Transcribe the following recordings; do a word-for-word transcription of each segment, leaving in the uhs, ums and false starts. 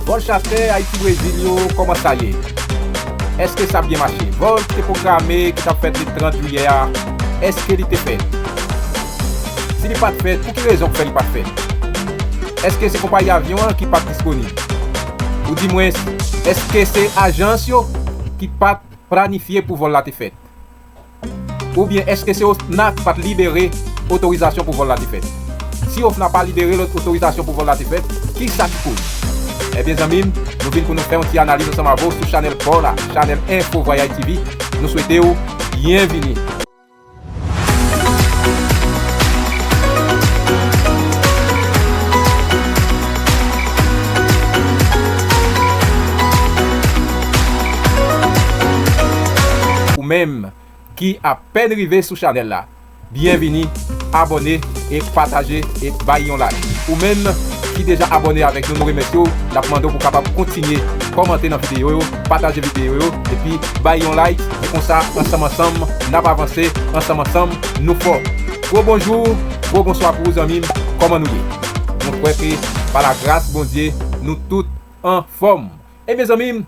Vòl chatè Ayiti Brezil yo, kòman sa ye? Èske sa byen mache? Vòl ki te pwograme, ki t ap fèt le trant jiyè a, èske li te fèt? Si li pa t fèt, pou ki rezon k fè li pa t fèt? Èske se konpayi avyon an ki pa t disponib? Oudimwens, èske se ajans yo ki pa t planifye pou vòl la te fèt? Oubyen èske se OFNAC pa t libere otorizasyon pou vòl la te fèt? Si OFNAC pa libere otorizasyon pou vòl la te fèt, ki sa ki koz? Ebyen zanmi m, nou vin pou nou fè yon ti analiz ansanm avè w sou chanèl pa w la, chanèl Info Vwayay T V. Nou swete w byenvini. Ou menm ki apèn rive sou chanèl la, byenvini, abòne e pataje e bay yon like. Ou menm ki deja abòne avèk nou, nou remèsye w. N ap mande w pou w kapab kontinye kòmante nan videyo yo, pataje videyo yo, epi bay yon like. E konsa, ansanm ansanm, n ap avanse, ansanm ansanm, nou fò. Gwo bonjou, gwo bonswa pou ou zanmi m, kòman nou ye? Mwen kwè ke pa lagras Bondye, nou tout anfòm. Ebyen zanmi m,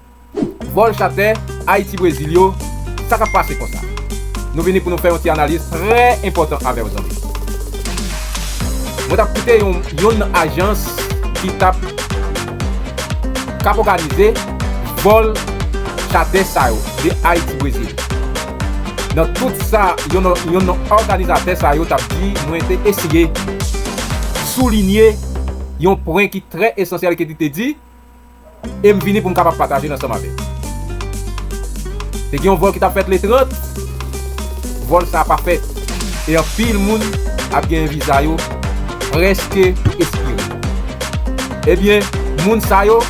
vòl chatè Ayiti Brezil yo, sa k ap pase konsa? Nou vini pou nou fè yon ti analiz trè enpòtan avè w zanmi. Mwen t ap koute yon, yonn nan ajans ki t ap, k ap òganize vòl chatè sa yo de Ayiti Brezil. Nan tout sa, yonn, yonn nan òganizatè sa yo t ap di, mwen te eseye soulinye yon pwen ki trè esansyèl ke li te di, e m vini pou m kapab pataje l ansanm avè w. Te gen yon vòl ki t ap fèt le trant, vòl sa a pa fèt. E anpil moun ap genyen viza yo prèske espire. Ebyen, moun sa yo,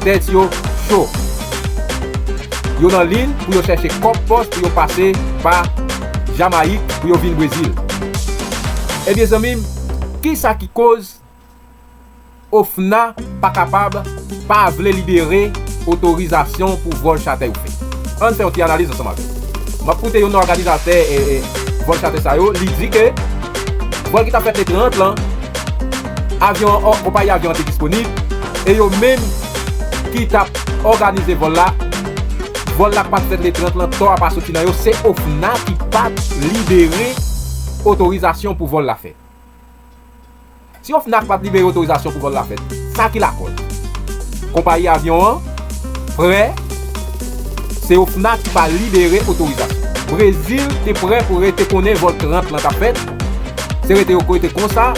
tèt yo cho. Yo nan liy pou yo chèche kòb pòs pou yo pase pa Jamayik pou yo vin Brezil. Ebyen, zanmi m, ki sa ki koz OFNAC pa kapab, pa vle libere otorizasyon pou vòl chatè yo fè? Ann fè yon ti analiz ansanm avè m. M ap koute youn nan òganizatè, e, e, vòl chatè sa yo, li di ke vòl ki t ap fèt le trant lan, avyon an, konpayi avyon an te disponib, e yo menm ki t ap òganize vòl la, vòl la k pa t fèt le trant lan, tò a pa soti nan yo, se OFNAC ki pa t libere otorizasyon pou vòl la fèt. Si OFNAC pa t libere otorizasyon pou vòl la fèt, sa ki lakòz? Konpayi avyon an prè, se OFNAC ki pa libere otorizasyon. Brezil te prè pou rete konnen vòl trant lan t ap fèt, se rete yo rete konsa,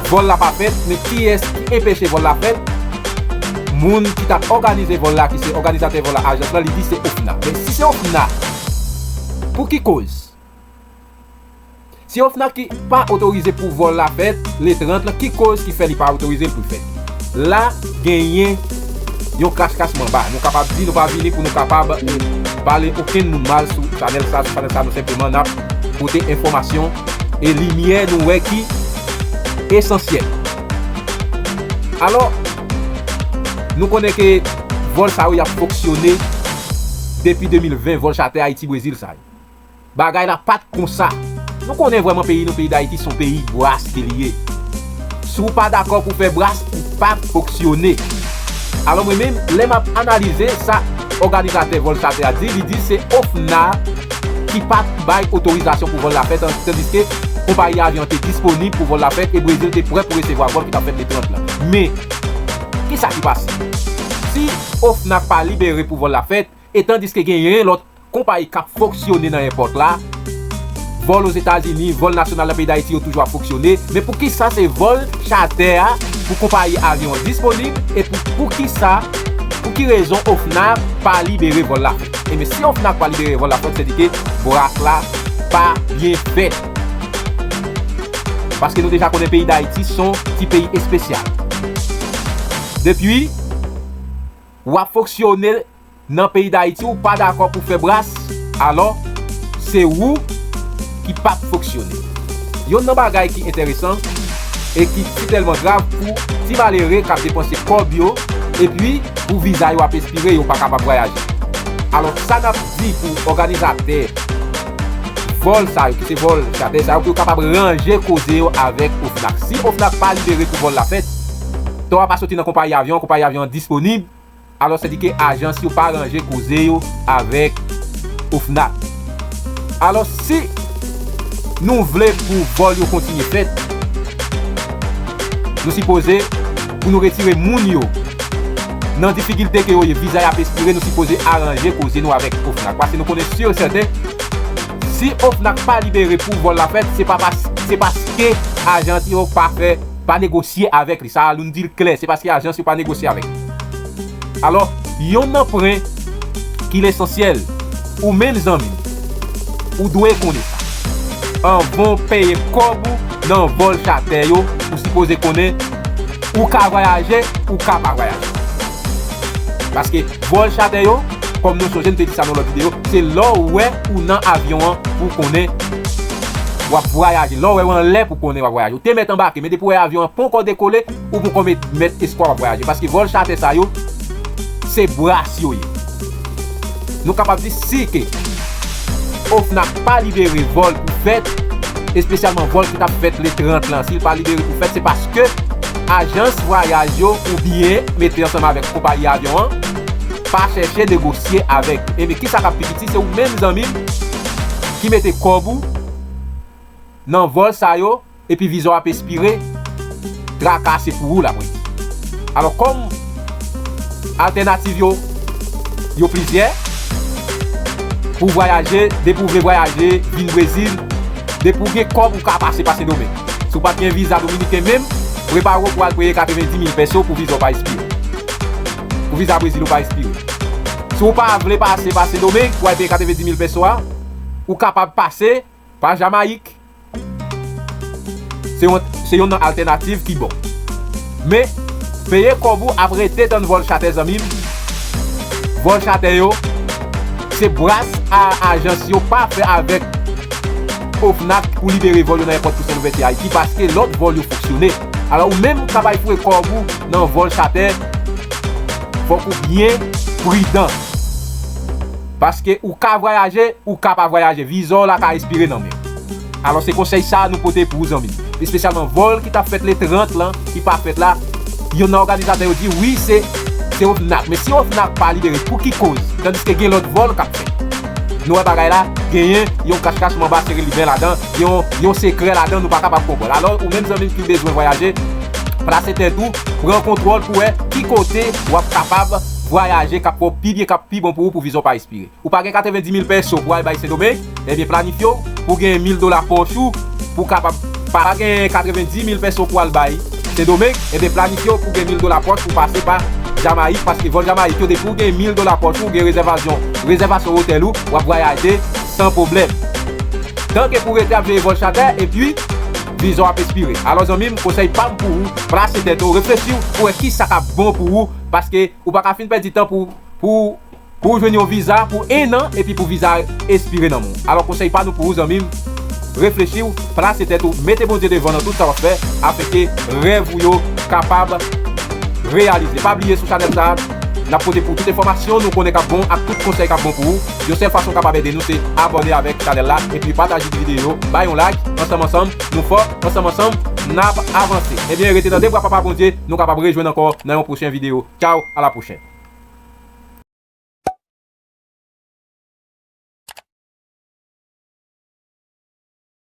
vòl la pa fèt, men kiyès ki enpeche vòl la fèt? Moun ki t ap òganize vòl la, ki se òganizatè vòl la, ajans lan, li di se OFNAC. Men si se OFNAC, pou ki koz? Si OFNAC ki pa otorize pou vòl la fèt le trant lan, ki koz ki fè li pa otorize l pou l fèt? La genyen yon kras kras manba. Nou kapab di nou pa vini pou nou kapab, eh, pale okenn moun mal sou chanèl sa, sou chanèl sa, nou senpleman n ap pote enfòmasyon e limyè nou wè ki esansyèl. Alò, nou konnen ke vòl sa yo y ap fonksyone depi de mil ven, vòl chatè Ayiti Brezil sa yo. Bagay la pa t konsa. Nou konnen vrèman peyi nou, peyi Dayiti, se yon peyi bras ke li ye. Si w pa dakò pou fè bras, ou p ap fonksyone. Alò mwen menm, lè m ap analize sa òganizatè vòl chatè a di, li di se OFNAC ki pa t bay otorizasyon pou vòl la fèt, tandiske konpayi avyon an te disponib pou vòl la fèt e Brezil te prè pou resevwa vòl ki t ap fèt le trant lan. Men, kisa ki pase? Si OFNAC pa libere pou vòl la fèt, e tandiske genyen lòt konpayi k ap fonksyone nan èpòt la, vòl Ozetazini, vòl nasyonal nan peyi Dayiti yo toujou ap fonksyone, men poukisa se vòl chatè a pou konpayi avyon an disponib, e pou, poukisa, pou ki rezon OFNAC pa libere vòl la fèt? Ebyen, si OFNAC pa libere vòl la fèt, se di ke bras la pa byen fèt. Paske nou deja konnen peyi Dayiti se yon ti peyi espesyal. Depi w ap fonksyone nan peyi Dayiti, ou pa dakò pou fè bras, alò, se ou ki p ap fonksyone. Yonn nan bagay ki enteresan e ki sitèlman grav pou ti malere k ap depanse kòb yo, epi pou viza yo ap espire, yo pa kapab vwayaje. Alò, sa n ap di pou òganizatè vòl sa yo, ki se vòl chatè sa yo, pou yo kapab ranje koze yo avèk OFNAC. Si OFNAC pa libere pou vòl la fèt, tò a pa soti nan konpayi avyon an, konpayi avyon an disponib, alò sèdike ajans yo pa ranje koze yo avèk OFNAC. Alò, si nou vle pou vòl yo kontinye fèt, nou sipoze, pou nou retire moun yo nan difikilte ke yo ye, viza y ap espire, nou sipoze aranje koze nou avèk OFNAC. Paske nou konnen si e sèten, si OFNAC pa libere pou vòl la fèt, se pa pas-, se paske ajans yo pa fè, pa negosye avèk li. Sa a, nou di l klè, se paske ajans yo pa negosye avèk li. Alò, yonn nan pwen ki lesansyèl, ou menm zanmi m, ou dwe konnen sa. Anvan w peye kòb ou nan vòl chatè yo, ou sipoze konnen ou ka vwayaje, ou ka pa vwayaje. Paske vòl chatè yo, kòm nou sonje, nou te di sa nan lòt videyo, se lè w wè ou nan avyon an pou w konnen w ap vwayaje. Lè w wè w anlè pou w konnen w ap vwayaje. Ou te mèt anbake, men depi w wè avyon an ponkò dekole, ou ponkò mèt, mèt espwa w ap vwayaje. Paske vòl chatè sa yo, se bras yo ye. Nou kapab di si ke OFNAC pa libere vòl pou fèt, espesyalman vòl ki t ap fèt le trant lan, si l pa libere pou fèt, se paske ajans vwayaj yo oubyen mete ansanm avèk konpayi avyon an pa chèche negosye avèk yo. Ebyen, kisa k ap pi piti? Se ou menm zanmi m ki mete kòb ou nan vòl sa yo, epi viza w ap espire, traka se pou ou l ap rete. Alò, kòm altènativ yo, yo plizyè, pou w vwayaje, depi w vle vwayaje, vin Brezil, depi w gen kòb, ou ka pase pa Sendomeng. Si w pa t gen viza dominiken menm, prepare w pou w al peye katrevendi mil pèso pou viza w pa espire. Pou viza Brezil ou pa espire. Si w pa vle pase pa Sendomeng pou w al peye katrevendi mil pèso a, ou kapab pase pa Jamayik. Se yon, se yonn nan altènativ ki bon. Men, peye kòb ou ap rete tann vòl chatè, zanmi m. Vòl chatè yo, se bras a ajans yo pa fè avèk OFNAC pou libere vòl yo nan èpòt Toussaint Louverture Ayiti, paske lòt vòl yo fonksyone. Alò, ou menm k ap al foure kòb ou nan vòl chatè, fòk ou byen pridan. Paske ou ka vwayaje, ou ka pa vwayaje. Viza w la ka espire nan men w. Alò, se konsèy sa a nou pote pou ou, zanmi m. Espesyalman vòl ki t ap fèt le trant lan, ki pa fèt la, yonn nan òganizatè yo di, wi, se, se OFNAC. Men si OFNAC pa libere, pou ki koz? Tandiske gen lòt vòl k ap fèt. Nou wè bagay la, genyen yon kachkach manba sere liben ladan, yon, yon sekrè ladan, nou pa kapab konprann. Alò, ou menm zanmi m ki bezwen vwayaje, plase tèt ou, pran kontwòl pou wè ki kote w ap kapab vwayaje, k ap fè w pi byen, k ap pi bon pou ou, pou viza w pa espire. Ou pa gen katrevendi mil pèso pou al bay Sendomeng, ebyen planifye w pou gen mil dola pòch ou pou kapab pa gen katrevendi mil pèso pou al bay Sendomeng, ebyen planifye w pou gen mil dola pòch pou pase pa Jamayik, paske vòl Jamayik yo, depi w gen mil dola pòch ou, gen rezèvasyon, rezèvasyon otèl ou, w ap vwayaje san pwoblèm. Tanke pou rete ap veye vòl chatè, epi viza w ap espire. Alò zanmi m, konsèy pa m pou ou, plase tèt ou, reflechi w pou wè kisa k ap bon pou ou, paske ou pa ka fin pèdi tan pou, pou Pou w jwenn yon viza pou en an epi pou viza a espire nan men w. Alò, konsèy pa nou pou ou, zanmi m, reflechi w, plase tèt ou, mete Bondye devan nan tout sa w ap fè, afenke rèv ou yo kapab reyalize. Pa bliye, sou chanèl sa a, n ap pote pou w tout enfòmasyon nou konnen k ap bon ak tout konsèy k ap bon pou ou. Yon sèl fason w kapab ede nou, se abòne avèk chanèl la epi pataje videyo yo, bay yon like. Ansanm ansanm, nou fò, ansanm ansanm, n ap avanse. Ebyen, rete nan de bra Papa Bondye, nou kapab rejwenn ankò nan yon pwochen videyo. Tchaw, a la pwochèn.